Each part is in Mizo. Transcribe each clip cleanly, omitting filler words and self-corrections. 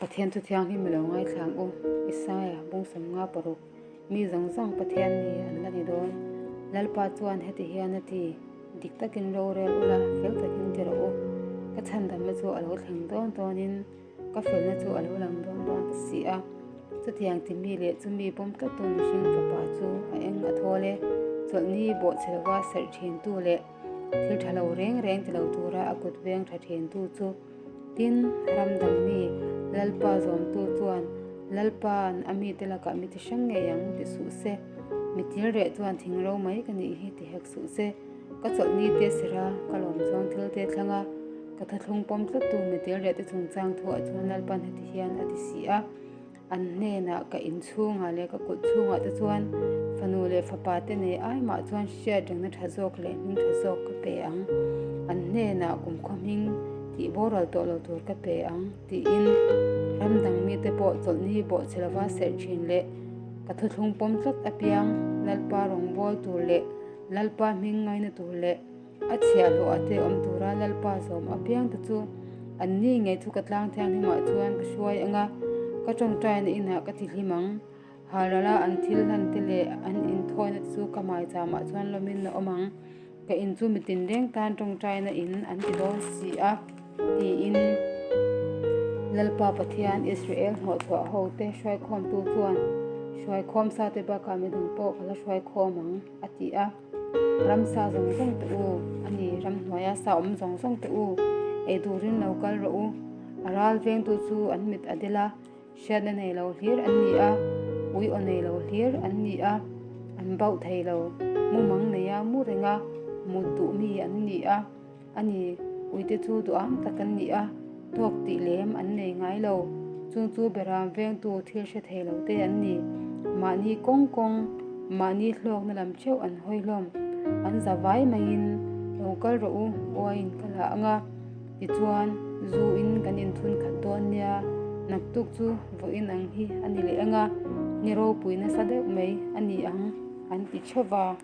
Pathian chu thianghlim i lo ngaithla ang u. Isaia bung 56, Mi zawng zawng Pathian mi an la ni dawn. Lalpa chuan heti hian a ti, Dik takin rorel ula, fel takin ti rawh u. Ka chhandamna chu a lo thleng dawn dawnin ka felna chu a lo lang dawn dawn ta si a. Chutiang ti mi leh chumi pawm tlattu mihring fapa chu a eng a thawl e. Chawlhni bawhchhe lova serh thintu leh thil tha lo reng reng ti lo tura a kut veng tha thintu chu Tin, ram dang mi Lalpa zawmtu chuan Lalpa'n a mite lakah mi ti hrang ngei ang ti suh se, mi til reh chuan thing ro mai ka nih hi ti hek suh se, ka chawlhni te sira ka lawm chuang thil te thlang a, ka thuthlung pawm tlattu mi til reh te chungchang thuah chuan Lalpa'n heti hian a ti si a. An hnenah ka in chhungah leh ka kut chhungah te chuan fanu leh fapa te nei ai mah chuan hriat rengna tha zawk leh hming tha zawk ka pe ang. An hnenah kumkhaw hming tih boral tawh lo tur ka pe ang tiin ram dang mite pawh chawlhni bawhchhe lova serh thin leh ka thuthlung pawm tlat apiang Lalpa rawngbâwl tur leh Lalpa hming ngaina tur leh A chhiahhlawh a te awm tura Lalpa zawm apiang te chu an ni ngei chu ka tlang thianghlimah chuan ka hruai ang a, ka tawngtaina inah ka ti hlim ang. Halrala an thil hlan te leh an inthawina te chu ka maicham ah chuan lawmin a awm ang. Ka in chu mitin reng tan tawngtaina in an ti dawn si a, tiin Lalpa Pathian Israel hnawhchhuah ho te hruaikhawmtu chuan hruaikhawm sa te bakah midang pawh ka la hruaikhawm ang, a ti a. Ramsa zawng zawng te u, a ni, ramhnuaia sa awm zawng zawng te u, ei turin lo kal rawh u. A ral vengtu chu an mit a del a, hriatna nei lo hlir an ni a, ui aw nei lo hlir an ni a, an bauh thei lo, mumang nei a, mu reng a, mut duh mi an ni a. A ni, uite chu duham tak an ni a, tawk tih lem an nei ngai lo. Chung chu beram vengtu thil hre thei lo te an ni. Mahni kawng kawng, mahni hlawkna lam theuh an hawi hlawm. An za vai maiin, Lo kal rawh u, uaiin ka la ang a, tichuan zu in kan inthun khat dawn nia, naktuk chu vawiin ang hi a ni leh ang a, ni ropui nasa deuh mai a ni ang, an ti theuh va.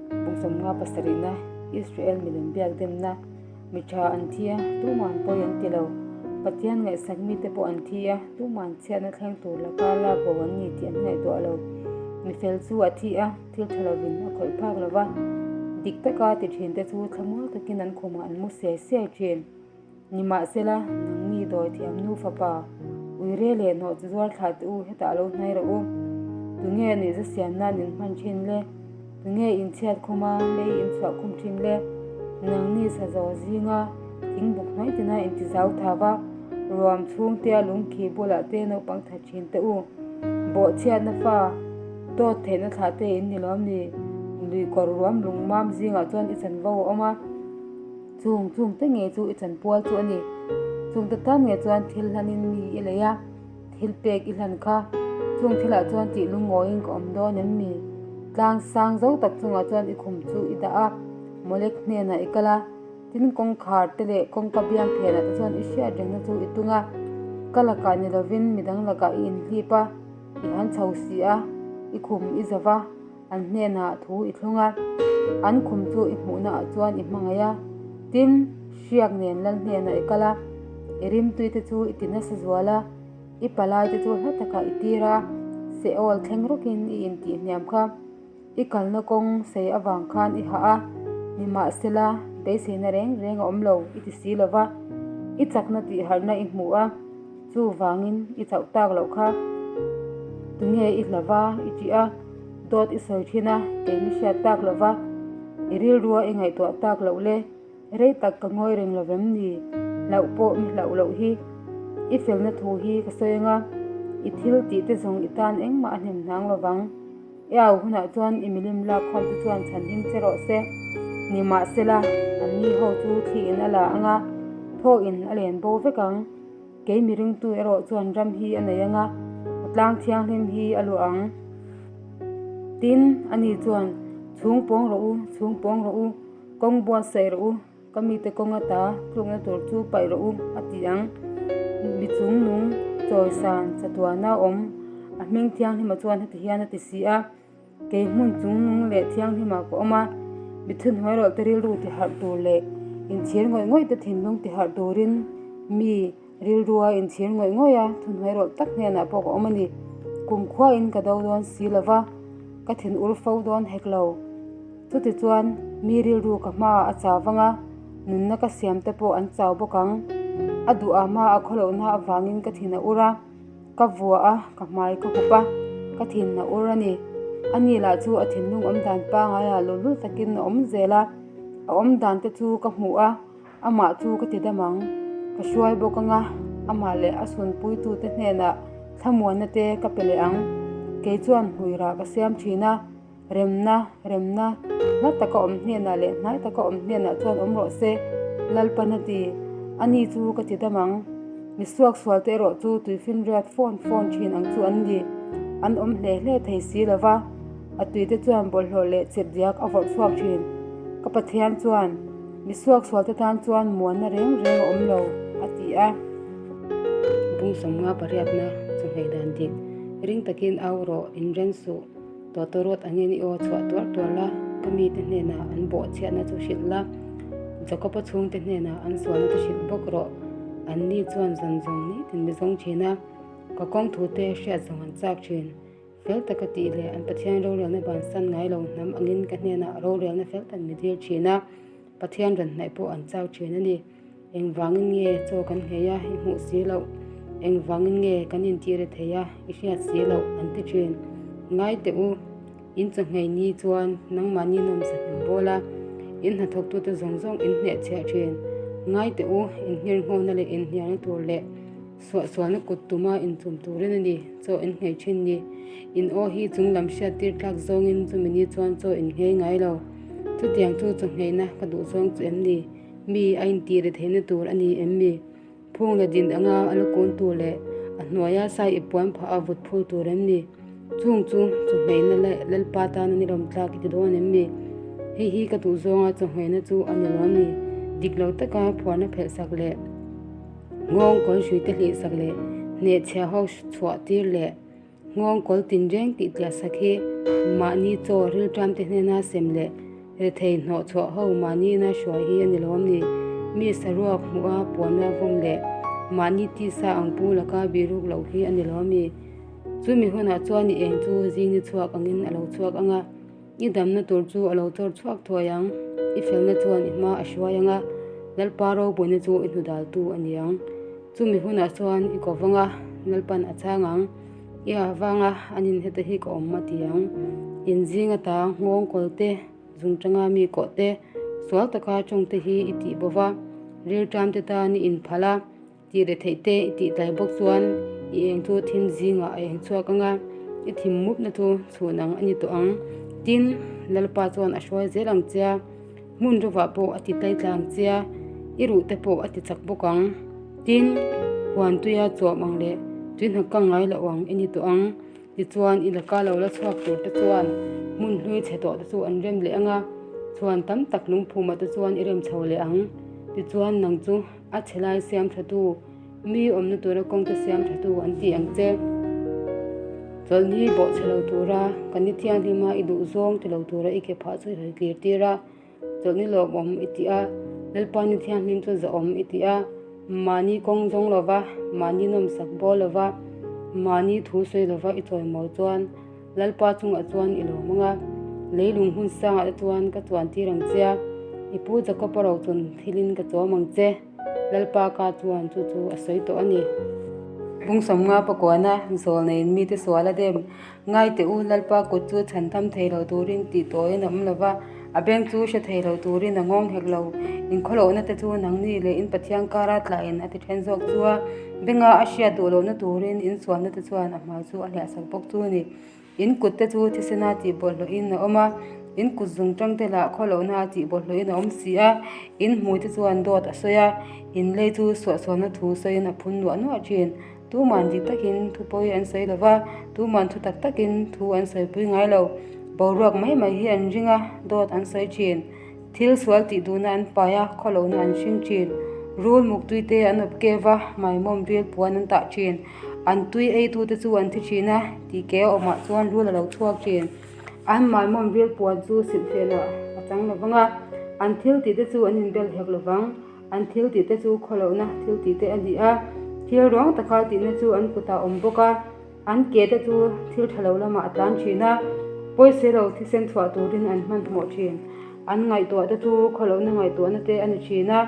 Kum 57-na Israel milem biak demna mi tha an thi a, tuman pawi an ti lo. Pathian ngaihsak mite pawh an thi a, tuman chhiatna thleng tur laka lak bo an ni tih an ngaihtuah lo. Mi fel chu a thi a, thil tha lovin a khawih phak lo va, dik taka ti thinte chu thlamual takin an khumah an mu siai siai thin. Nimahsela, nangni dawi thiam nu fapa, uire leh hnawh chu zuar thlah teh u, hetah lo hnai rawh u. Tunge nuihza siam nan in hman thin le? Tunge in chhiat khum a, lei in chhuah khum thin le? Nangni sazaw zinga thingbuk hnuai tina in ti zau tha va, ruam chhungtea lungkhih bulah te naupang that thin teh u. Bawhchhiatna fa, dawt theihna thlah te in ni lawm ni? Lui kawr ruam lungmam zingah chuan i chanvo a awm a. Chung chung te ngei chu i chanpual chu a ni. Chung te tan ngei chuan thil hlanin mi i lei a, thil pek i hlan kha. Chung thilah chuan tih lungawiin ka awm dawn em mi? Tlang sang zo tak chungah chuan i khum chu i dah a, Molek hnenah i kal a, tin kawngkhar te leh kawngka biang phenah te chuan i hriat rengna chu i tung a. Ka lakah ni lovin midang lakah i inhlip a, i han chho si a, i khum i zo va. An hnenah thu i thlung a, an khum chu i hmuhna ah chuan i hmangaih a. Tin, hriak nen lal hnenah i kal a, i rimtui te chu i ti nasa zual a, i palai te chu hla takah i tir a, Seol thleng rawkin i intih hniam kha. I kalna kawng sei avang khan i hah a, nimahsela beiseina reng reng a awm lo i ti si lo va, i chakna tih harhna i hmu a. Chuvangin i chauh tak loh kha tunge i hla va i tih a, dawt i sawi thin a, kei mi hriat tak lo va, i rilrua i ngaihtuah tak loh le, rei tak ka ngawi reng lo vem ni, hlauh pawh mi hlauh loh hi, i felna thu hi ka sawi anga, i thil tih te zawng i tan engmah a hnem hnang lo vang. I au hunah chuan i milim lakkhawm te chuan chhan him che rawh se. Nimahsela, anni ho chu thli in a la ang a, thaw in a len bo vek ang. Kei mi ringtu erawh chuan ram hi a nei ang a, a tlang thianghlim hi a luah ang. Tin, ani chuan, Chhung pawng rawh u, chhung pawng rawh u, kawng buatsaih rawh u, ka mite kawng ata tlukna tur chu paih rawh u, a ti ang. Mi chung nung chawisan chatuana awm a hming thianghlima chuan heti hian a ti si a. Kei hmun chung nung leh thianghlima ka awm a, mi thunhnuai rawlh te rilru ti harh tur leh inchhir ngawih ngawih te thinlung ti harh turin mi. Rilrua inchhir ngawih ngawih a, thuhnuai rawlh tak hnenah pawh ka awm a ni. Kumkhuain ka do dawn si lo va, ka thin ur fo dawn hek lo. Chutichuan, mi rilru ka hmaah a chau vang a, nunna ka siam te pawh an chau bawk ang. A duh a hma a khawlohna avangin ka thin a ur a, ka vua a, ka hmai ka hup a, ka thin a ur a ni. Ani lah chu a thinlung awm dan pangaiah luhlul takin a awm zel a, a awm dan te chu ka hmuh a, Amah chu ka ti dam ang. Ka hruai bawk anga amah leh a sunpuitute hnenah thlamuanna te ka pe leh ang. Kei chuan hmuirah ka siam thin a, remna, remna, hla taka awm hnenah leh hnai taka awm hnenah chuan awm rawh se, Lalpan a ti. Ani chu ka ti dam ang. Mi suaksualte erawh chu tuifinriat fawn fawn thin ang chu an ni. An awm hle hle thei si lo va. A tuite chuan bawlhhlawh leh chep diak a vawrh chhuak thin. Ka Pathian chuan, Mi suaksualte tan chuan muanna reng reng a awm lo, a ti a. Bung sawmnga pariatna chawhmeh dan dik, Ring takin au rawh, inren suh, tawtawrawt angin i aw chhuah tuar tuar la, ka mite hnenah an bawhchhiatna chu hrilh la, Jakoba chhungte hnenah an sualna chu hrilh bawk rawh. Anni chuan zan zawng nitin mi zawng thin a, ka kawng thute hriat zawng an chak thin. Fel taka tih leh an Pathian rorelna bansan ngai lo hnam angin ka hnenah rorelna fel tak mi dil thin a, Pathian rawn hnaih pawh an chau thin a ni. Engvangin nge chaw kan nghei a i hmuh si loh? Engvangin nge kan intih re thei a i hriat si loh? an ti thin. Ngai teh u, in chaw nghei ni chuan nangmahni nawmsa hnem bawl a, in hnathawktute zawng zawng in hnehchhiah thin. Ngai teh u, inhngirnghawna leh inhnialna tur leh Suahsualna kut tuma inchum turin a ni, chaw in nghei thin ni. In aw hi chung lam hriat tir tlak zawngin chumi ni chuan chaw in nghei ngai lo. Chutiang chu chaw ngheina ka duh zawng chu em ni? Mi a intih ri theihna tur a ni em mi? Phung la din anga a lu kun tur leh a hnuaia sai i puan phah a vut phul tur em ni? Chung chu chaw ngheina leh Lalpa tana ni lawm tlak i ti dawn em ni? Hei hi ka duh zawnga chaw ngheina chu a ni lo a ni. Dik lo taka phuarna phelh sak leh. Nghawng kawl hruite hlihsak leh hnehchhia ho chhuah tir leh nghawng kawl tinreng tih tliah sak hi mahni chaw rilṭamte hnena sem leh rethei hnawh chhuah ho mahni ina hruai hi a ni lo awm ni. Mi saruak hmuh a puanna vawm leh mahni tisa ang pu laka bihruk loh hi a ni lo awm ni. Chumi hunah chuan i eng chu zing ni chhuak angin a lo chhuak ang a. I damna tur chu a lo chawr chhuak thuai ang, i felna chuan i hma a hruai ang a, Lalpa ropuina chu i hnudaltu a ni ang. Chumi hunah chuan i ko vang a, Lalpan a chhang ang, i ah vang a, an inheta hi ka awm a ti ang. In zing ata nghawng kawl te, zungtanga mi kawh te, sual taka tawng te hi i tih bo va, rilṭam te tan i inphal a. Tih leh theih te i tih tlai bawk chuan i eng chu thim zingah a eng chhuak ang a, i thim mupna chu chhun ang a ni tawh ang. Tin, Lalpa chuan a hruai zel ang che a, hmun rovah pawh a ti tlai tla ang che a, i ruh te pawh a ti chak bawk ang. Tin, huan tuia chuam ang leh tui hna kang ngai loh ang i ni tawh ang. Tichuan, i laka lo la chhuak tur te chuan hmun hlui chhe tawh te chu an rem leh ang a, chhuan tam tak lungphumah te chuan i rem chho leh ang. Tichuan, nang chu. A chhe lai siam thatu, mi awmna tura kawngte siam thatu an ti ang che. Chawlhni bawh chhe lo tura ka ni thianghlima i duh zawng ti lo tura i ke phah chu i hawi tlir tir a, chawlhni lawmawm i ti a, Lalpa ni thianghlim chu zahawm i ti a, mahni kawng zawng lova, mahni nawmsak bawl lova, mahni thu sawi lova i chawimawi chuan Lalpa chungah chuan i lawm ang a, leilung hmun sangah te chuan ka chuan tir ang che a, i pu Jakob-a rochun thilin ka chawm ang che. Lalpa ka chuan chu chu a sawi tawh a ni. Bung sawmnga pakuana zawl neiin mite sual a dem. Ngai teh u, Lalpa kut chu chhan tham thei lo turin tih tawiin a awm lo va, a beng chu hre thei lo turin a ngawng hek lo. Inkhawlohna te chu nangni leh in Pathian kara tlahin a ti then zawk chu a, benga a hriat duh lohna turin insualna te chuan a hmai chu a hliahsak bawk chu a ni. In kut te chu thisena tih bawlhhlawhin a awm a, in kut zung tang te lah khawlohna tih bawlhhlawhin a awm si a, in hmui te chuan dawt a sawi a, in lei chu suahsualna thu sawiin a phun nuah nuah thin. Tuman dik takin thu pawi an sawi lo va, tuman thu tak takin thu an sawipui ngai lo. Boruak mai mai hi an ring a, dawt an sawi thin. Thil sual tih duhna an pai a, khawlohna an hring thin. Rul muk tui te an awp keu va, maimawm ril puan an tah thin. An tui eitute chu an thi thin a, tih ke a awmah chuan rul a lo chhuak thin. An maimawm ril puan chu silhfenah a chang lo vang a, an thil tih te chu an inbel hek lo vang. An thil tih te chu khawlohna thil tih te a ni a. Thil ruang taka tihna chu an kutah a awm bawk a, an ke te chu thil tha lo lamah a tlan thin a, pawisa lo thisen chhuah turin an hmanhmawh thin. An ngaihtuah te chu khawlohna ngaihtuahna te a ni thin a,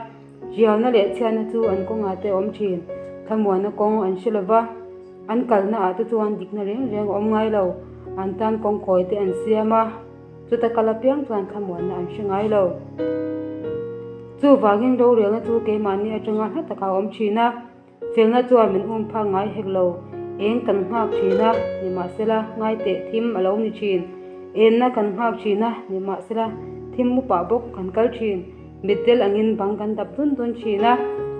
rialna leh chhiatna chu an kawngah te a awm thin. Thlamuanna kawng an hre lo va, an kalna ah te chuan dikna reng reng a awm ngai lo. An tan kawngkawi te an siam a. Chuta kal apiang chuan thlamuanna an hre ngai lo. Chuvangin rorelna chu keimahni atanga hla taka a awm thin a, felna chuan min um phak ngai hek lo. Eng kan nghak thin a, nimahsela ngaiteh thim a lo ni thin. Enna kan nghak thin a, nimahsela thim mupah bawk kan kal thin. Mitdel angin bang kan dap dun dun thin a,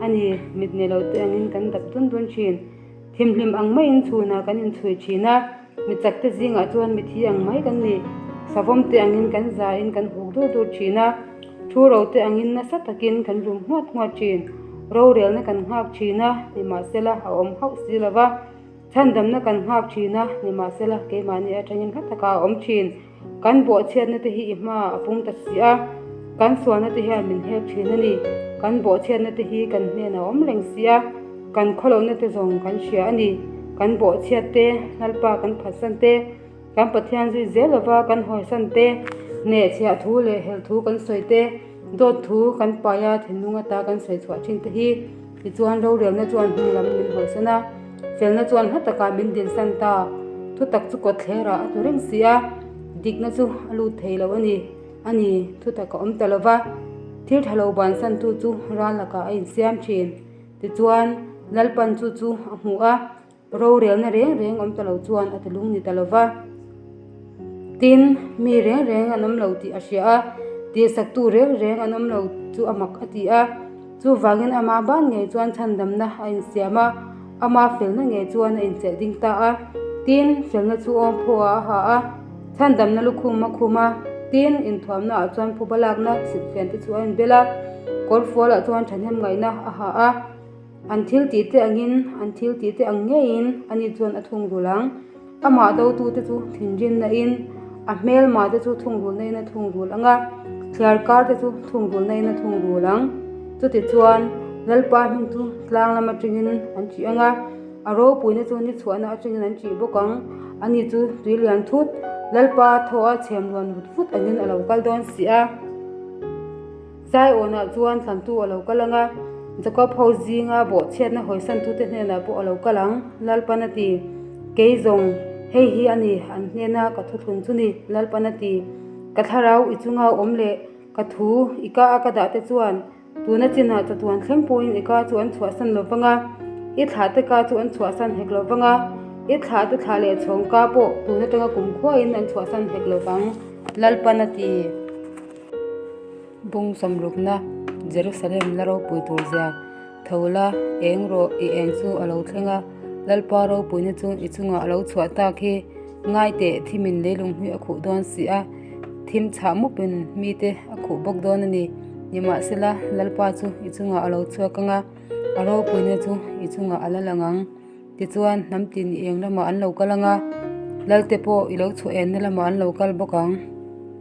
a ni, mit nei lo te angin kan dap dun dun thin. Thimhlim ang maiin chhunah kan inchhui thin a, mi chakte zingah chuan mithi ang mai kan ni. Savawmte angin kan zain kan huk dur dur thin a, thu rote angin nasa takin kan rum nghuat nghuat thin. Rorelna kan nghak thin a, nimahsela a awm hauh si lo va. Chhandamna kan nghak thin a, nimahsela keimahni atangin hla taka a awm thin. Kan bawhchhiatna te hi i hmaah a pung ta si a, kan sualna te hian min hek thin a ni. Kan bawhchhiatna te hi kan hnenah a awm reng si a, kan khawlohna te zawng kan hria a ni. Kan bawhchhiat te, Lalpa kan phatsan te, kan Pathian zui zel lova kan hawisan te, hnehchhiah thu leh helh thu kan sawi te, dawt thu kan paia thinlung ata kan sawi chhuah thin te hi tichuan rorelna chuan hnung lam min hawisan a, felna chuan hla takah min dinsan ta. Thutak chu kawtthlerah a tlu reng si a, dikna chu a lut thei lo a ni. A ni, thutak a awm ta lo va, thil tha lo bansantu chu ral lakah a insiam thin. Tichuan, Lalpan chu chu a hmu a. Rorelna reng reng awm ta lo chuan a ti lung ni ta lo va. Tin, mi reng reng an awm lo tih a hria a, tihsaktu reng reng an awm lo chu a mak a ti a. Chuvangin ama ban ngei chuan chhandamna a insiam a, ama felna ngei chuan a inchelh ding ta a. Tin, felna chu awmphaw-ah a ha a, chhandamna lukhum a khum a. Tin, inthuamnaah chuan phuba lakna silhfian te chu a inbel a, kawrfualah chuan thahnem ngaihna a ha a. An thil tih te angin, an thil tih te ang ngeiin ani chuan a thungrul ang. Amah dotute chu thinrimna in, a hmelma te chu thungrulna in a thungrul ang a, thliar kar te chu thungrulna in a thungrul ang. Chutichuan, Lalpa hming chu tlang lam atangin an ṭih ang a, a ropuina chu ni chhuahna atangin an ṭih bawk ang. Ani chu tui lian thut, Lalpa thaw a chhem luan vut vut angin a lo kal dawn si a. Zaiawnah chuan thlantu a lo kal ang a, Jakob ho zinga bawhchhiatna hawisantute hnenah pawh a lo kal ang, Lalpan a ti. Kei zawng, hei hi a ni, an hnena ka thuthlun chu ni, Lalpan a ti. Ka thlarau i chunga awm leh ka thu i ka a ka dahte chuan tuna chinah chatuan thleng pawhin i ka chu an chhuahsan lo vang a, i thlahte ka chu an chhuahsan hek lo vang a, i thlahte thlah leh chhawng ka pawh tun atanga kumkhuain an chhuahsan hek lo vang, Lalpan a ti. Bung sawmrukna Jerusalem la ropui tur zia tho la, eng rawh i eng chu a lo thleng a, Lalpa ropuina chu i chungah a lo chhuah tak hi ngai teh thimin leilung hi a khuh dawn si a, thim chhah mupin mite a khuh bawk dawn a ni. Nimahsela, Lalpa chu i chungah a lo chhuak ang a, a ropuina chu i chungah a la lang ang. Tichuan, hnam tin i eng lamah an lo kal ang a, Lalte pawh i lo chhuah enna lamah an lo kal bawk ang.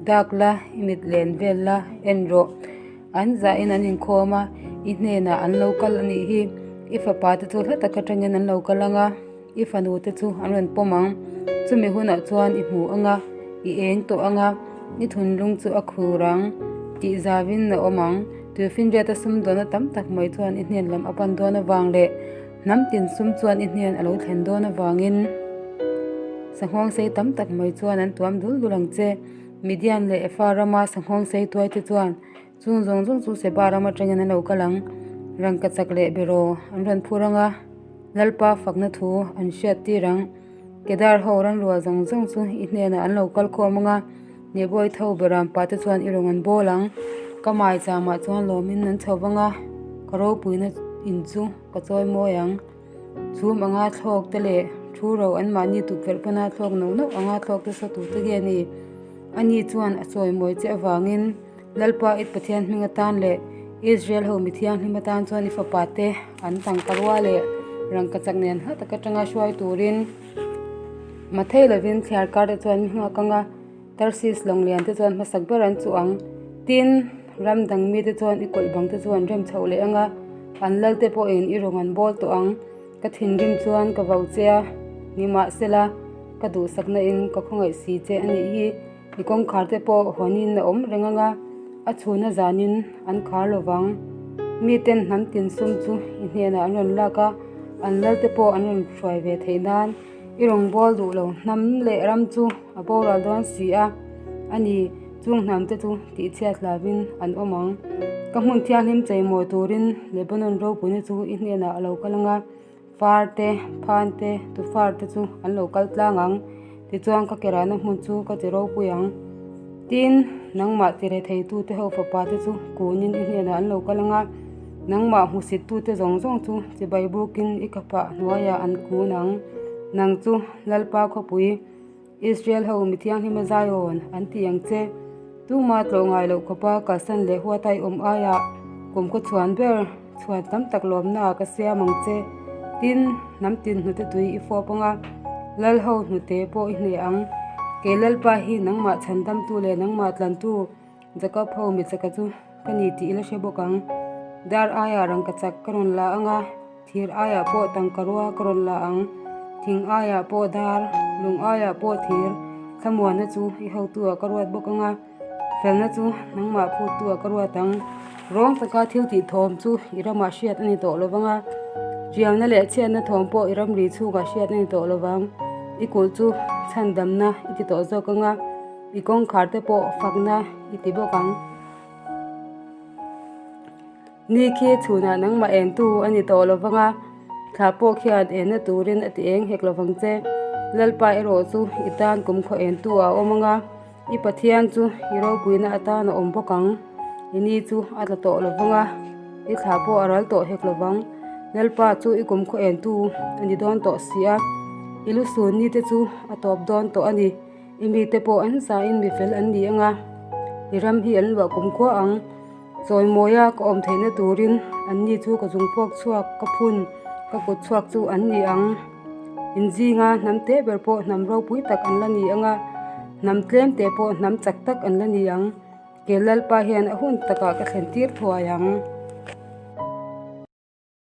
Dak la, i mit len vel la, en rawh. An zahin an inkhawm a, i hnenah an lo kal a nih hi. I fapa te chu hla tak atangin an lo kal ang a, i fanu te chu an rawn pawm ang. Chumi hunah chuan i hmu ang a, i eng tawh ang a, i thunlung chu a khur ang, tih zavin a awm ang. Tuifinriata sumdawnna tam tak mai chuan i hnen lam a pan dawn avang leh, Hnam tin sum chuan i hnen a lo thlen dawn avangin sanghawng sei tam tak mai chuan an tuam dul dul ang che. Midian leh Efa rama sanghawng sei tuai te chuan chung zawng zawng chu Seba ram atangin an lo kal ang. Rangkachak leh beraw an rawn phur ang a, Lalpa fakna thu an hriat tir ang. Kedar ho ranrual zawng zawng chu i hnenah an lo kal khawm ang a, Nebawi tho beram pah te chuan i rawn an bawl ang. Ka maichamah chuan lawmin an chho vang a, ka ropuina in chu ka chawi mawi ang. Chhum anga thlawk te leh thu ro anmahni tukverh pana thlawk nauh nauh anga thlawk te saw tur te nge ni? Ani chuan a chawi mawi che avangin Lalpa i Pathian hming atan leh Israel ho mi thianghlim atan chuan i fapa te an tangka rua leh rangkachak nen hla tak atanga hruai turin Mathei lovin thliar kar te chuan mi nghak ang a, Tarsis lawng lian te chuan hmasak ber an chuh ang. Tin, ram dang mite chuan i kawlh bang te chu an rem chhoh leh ang a, an lal te pawhin i rawn an bawl tawh ang. Ka thinrim chuan ka vau che a, nimahsela ka duhsakna in ka khawngaih si che a nih hi. I kawngkhar te pawh hawnin a awm reng ang a, a chhuna zanin an khar lo vang. Miten hnam tin sum chu i hnenah an rawn lak a, an lal te pawh an rawn hruai ve theih nan i rawngbâwl duh lo hnam leh ram chu a boral dawn si a, a ni, chung hnam te chu tihchhiat hlavin an awm ang. Ka hmun thianghlim cheimawi turin Lebanon ropuina chu i hnenah a lo kal ang a. Far te, phan te, tufar te chu an lo kal tlang ang. Tichuan ka kerahna hmun chu ka ti ropui ang. Tin, nangmah ti retheitu te ho fapa te chu kunin i hnenah an lo kal ang a, nangmah hmusittute zawng zawng chu chibai bukin i kapah hnuaiah an kun ang. Nang chu Lalpa khawpui. Israel ho mi thianghlima Zion an ti ang che. Tuma tlawh ngai loh khawpa kalsan leh huata i awm aiah kum khaw chhuan ber chhuan tam tak lawmnaah ka siam ang che. Tin, hnam tin hnute tui i fawp ang a, lal ho hnute pawh i hneh ang. Kei Lalpa hi nangmah chhandamtu leh nangmah tlantu Jacob ho mi chaka chu ka ni tih i la hre bawk ang. Dar aiah rangkachak ka rawn la ang a. Thir aiah pawh tangka rua ka rawn la ang, thing aiah pawh dar, lung aiah pawh thir, thlamuanna chu i hotu ah ka ruat bawk ang a, felna chu nangmah phuttu ah ka ruat ang. Rawng taka thil tih thawm chu i ramah hriat a ni tawh lo vang a, tialna leh chhiatna thawm pawh i ramri chhungah hriat a ni tawh lo vang. I kulh chu chhandamna i ti tawh zawk ang a, i kawngkhar te pawh fakna i ti bawk ang. Ni khi chhunah nangmah entu a ni tawh lo vang a, thla pawh khian enna turin a ti eng hek lo vang che. Lalpa erawh chu i tan kumkhaw entu a awm ang a, i Pathian chu i ropuina atan a awm bawk ang. I ni chu a tla tawh lo vang a, i thla pawh a ral tawh hek lo vang. Lalpa chu i kumkhaw entu a ni dawn tawh si a, i lusun nite chu a tawp dawn tawh a ni. I mite pawh an zain mifel an ni ang a, i ram hi an luah kumkhua ang. Chawimawia ka awm theihna turin anni chu ka zung puak chhuak, ka phun, ka kut chhuak chu an ni ang. Inzinga hnam te ber pawh hnam ropui tak an la ni ang a, hnam tlem te pawh hnam chak tak an la ni ang. Ke Lalpa hian a hun takah ka thlen tir thuai ang.